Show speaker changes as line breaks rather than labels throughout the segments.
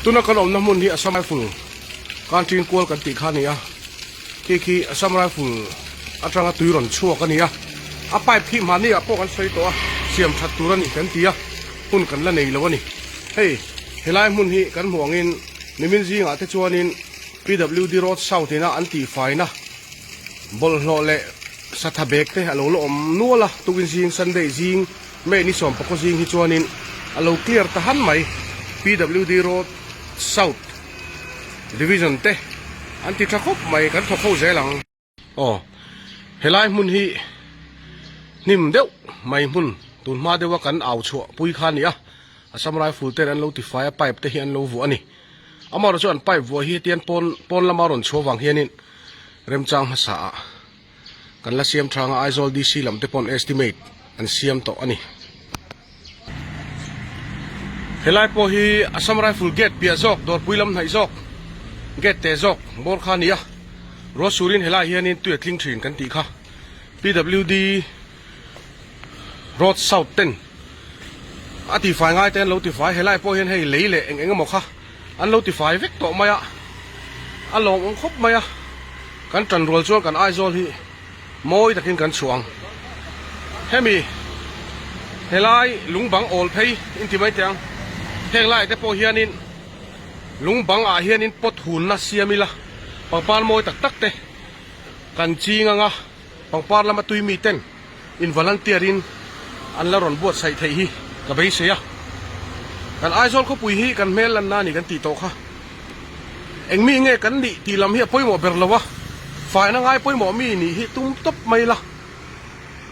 Tuna kan awmna hmun hi Assam Rifle Canteen kual kan tih kha a ni a, khi khi Assam Rifle atanga tui rawn chhuak a ni a, a pipe khi mahni ah pawh kan sawi tawh a, siam that tur a ni kan ti a, hun kan la nei lo a ni. Hei helai hmun hi kan hmuh angin nimin zingah te chuanin PWD Road South ina an tihfaina bawlhhlawh leh satha bag te a lo la awm nual a, tukin zing Sunday zing May ni sawmpakaw zing hi chuanin a lo clear ta han mai. PWD Road South Division te an ti tha khawp mai, kan thawk ho zel ang. Aw, helai hmun hi hnim deuh mai hmun tun hma deuha kan au chhuah pui kha a ni a, Assam Rifle ten an lo tifai a, pipe te hi an lo vuah a ni. Amaherawhchu chu an pipe vuah hi hetian pawn pawn lama rawn chhuah vang hianin remchang hmasa ah kan la siam thang a, Aizawl DC lam te pawn estimate an siam tawh a ni. Helai pawh hi Assam Rifle gate piah zawk, dawrpui lam hnaih zawk, gate te zawk bawr kha a ni a, ruah surin helai hianin tui a tling thin kan tih kha. PWD Road South ten a tifai ngai te an lo tifai, helai pawh hian hei lei leh eng eng emaw kha an lo tifai vek tawh mai a, a lawmawm khawp mai a, kan tan rual chuan kan Aizawl hi mawi takin kan chhuah ang. Hemi helai lung bang awl phei inti mai teh ang, heng laiah te pawh hianin lung bang ah hianin pot hunna siam ila pangpar mawi tak tak te kan ching ang a. Pangpar lama tui mi ten in volunteer in an la rawn buatsaih theih hi ka beisei a. Kan Aizawl khawpui hi kan hmel lanna a ni kan tih tawh kha. Eng mi nge kan nih tih lam hi a pawimawh ber lo a, faina ngai pawimawh mi nih hi tum tawp mai la.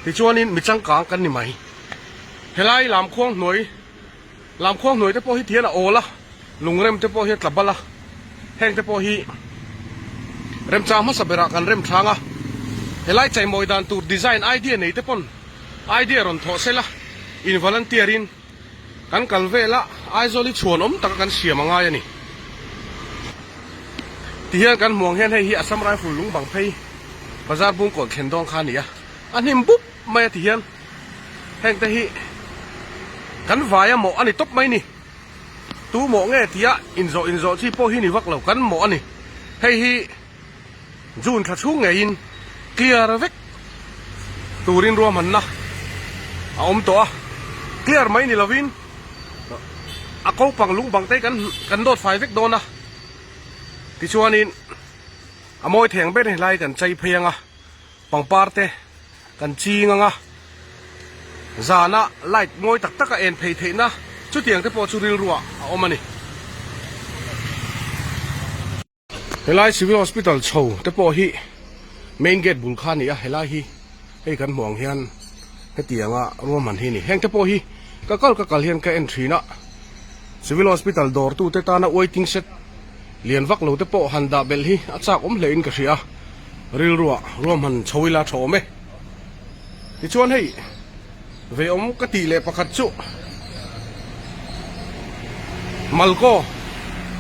Tichuanin mi changkang kan ni mai. Helai lamkhuang hnuai. Lamkhuang hnuai te pawh hi tihian a awl a, lungrem te pawh hi a tla bal a, heng te pawh hi remchang hmasa berah kan rem thlang a, helai cheimawi dan tur design idea nei te pawn idea rawn thawh sela, in volunteer in kan kal vel a, Aizawl hi chhuan awm taka kan siam a ngai a ni. Tihian kan hmuh ang hian hei hi Assam Rifle lung bang phei bazar bungkawn thlen dawn kha a ni a, a hnim bup mai a tihian. Heng te hi kan vai a mawh a ni tawp mai ni. Tu mawh nge tia inzawh inzawh chi pawh hi ni vak lo, kan mawh a ni. Hei hi June thla chhung ngeiin clear vek turin ruahmanna a awm tawh a. Clear mai ni lovin a kopang lung bang te hi kan dawt fai vek dawn a. Tichuanin a mawi theng ber helai kan chei phei ang a. Pangpar te kan ching ang a, zana light mawi tak tak a en phei theihna chutiang te pawh chu rilruah a awm a ni. Helai Civil Hospital chho te pawh hi main gate bul kha a ni a, helai hi hei kan hmuh ang hian hetianga ruahman hi a ni. Heng te pawh hi ka kal ka kal hian ka en thin a, Civil Hospital dawrtute tana waiting shed lian vak lo te pawh han dah belh hi a chak awm hle in ka hria. Rilruah ruahman chho ila tha awm e. Tichuan hei ve awm ka tih leh pakhat chu Malkaw,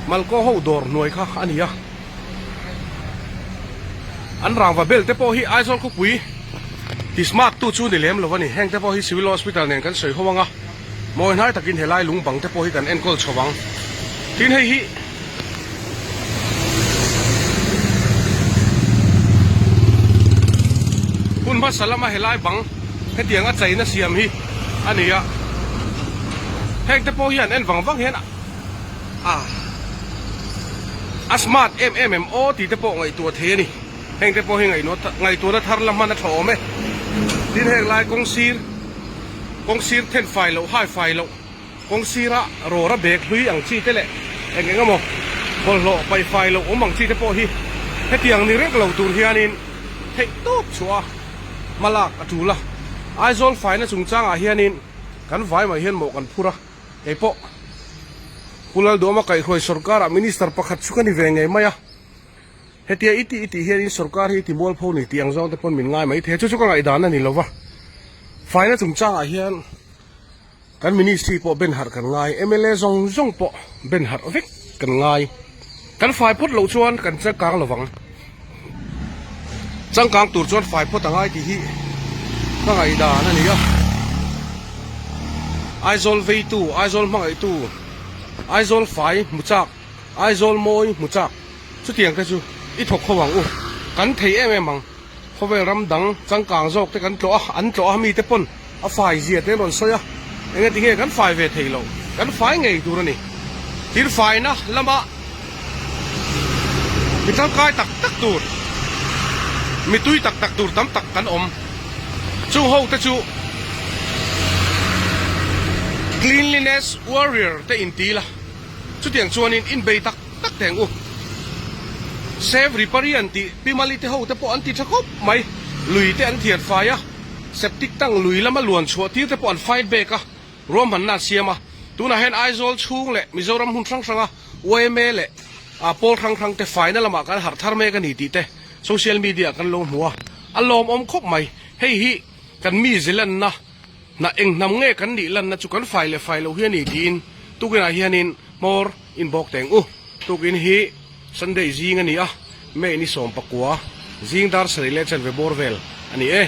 Malkaw ho dawr hnuai kha a ni a. An rangva bel te pawh hi Aizawl khawpui ti smart tu chu ni lem lo a ni. Heng te pawh hi Civil Hospital nen kan sawi ho ang a. Mawi hnai takin helai lung bang te pawh hi kan enkawl chho ang. Tin hei hi hun hmasa lama helai bang hetiang a chaina siam hi a ni a. Heng te pawh hi an en vang vang hian a a smart em em em aw tih te pawh ngaihtuah thei a ni. Heng te pawh hi ngaihtuahna thar la hman a tha awm e. Tin heng lai kawng sir. Kawng sir then fai loh, hai fai loh, kawng sira rawra bag hlui ang chi te leh eng eng emaw bawlhhlawh paih fai loh awm ang chi te pawh hi hetiang ni reng lo tur hianin theih tawp chhuah a hma lak a tul a. Aizawl faina chungchangah hianin kan vai mai hian mawh kan phur a, kei pawh Pu Lalduama kaihhruai sorkarah Minister pakhat chu ka ni ve ngei mai a. Hetia i tih i tih hianin sorkar hi i ti mualpho ni tih ang zawng te pawn min ngai mai thei a, chu chu ka ngaihdan a ni lo va. Faina chungchangah hian kan ministry pawh ben harh kan ngai, mla zawng zawng pawh ben harh vek kan ngai. Kan fai phawt loh chuan kan changkang lo vang. Changkang tur chuan fai phawt a ngai tih hi ka ngaihdan a ni a. Aizawl veitu, Aizawl hmangaihtu, Aizawl fai hmu chak. Aizawl mawi hmu chak chutiang te chu i thawk ho ang u. Kan thei em em ang. Khawvel ram dang changkang zawk te kan tlawh a, an tlawh a mite pawn a fai zia te an rawn sawi a, eng ati nge kan fai ve thei lo, kan fai ngei tur a ni. Thil faina lama mi tangkai tak tak tur, mi tui tak tak tur tam tak kan awm. Chung ho te chu Cleanliness Warrior te inti la, chutiang chuanin inbei tak tak teng u. Save Riparian tih Pi Mali te ho te pawh an ti tha khawp mai. Lui te an thian fai a, septic tank lui lama luan chhuah tir te pawh an fight back a, ruahmanna an siam a. Tunah hian Aizawl chhung leh Mizoram hmun hrang hranga yma leh pawl hrang hrang te faina lamah kan harh thar mek a ni tih te social media ah kan lo hmu a, a lawmawm khawp mai. Hei hi kan mi zilanna hna eng hnam nge kan nih lanna chu kan fai leh fai loh hi a ni tiin tukinah hianin hmawr inbawk teng u. Tukin hi Sunday zing a ni a, May ni 19 zing dar sarih leh chanve bawr vel a ni e.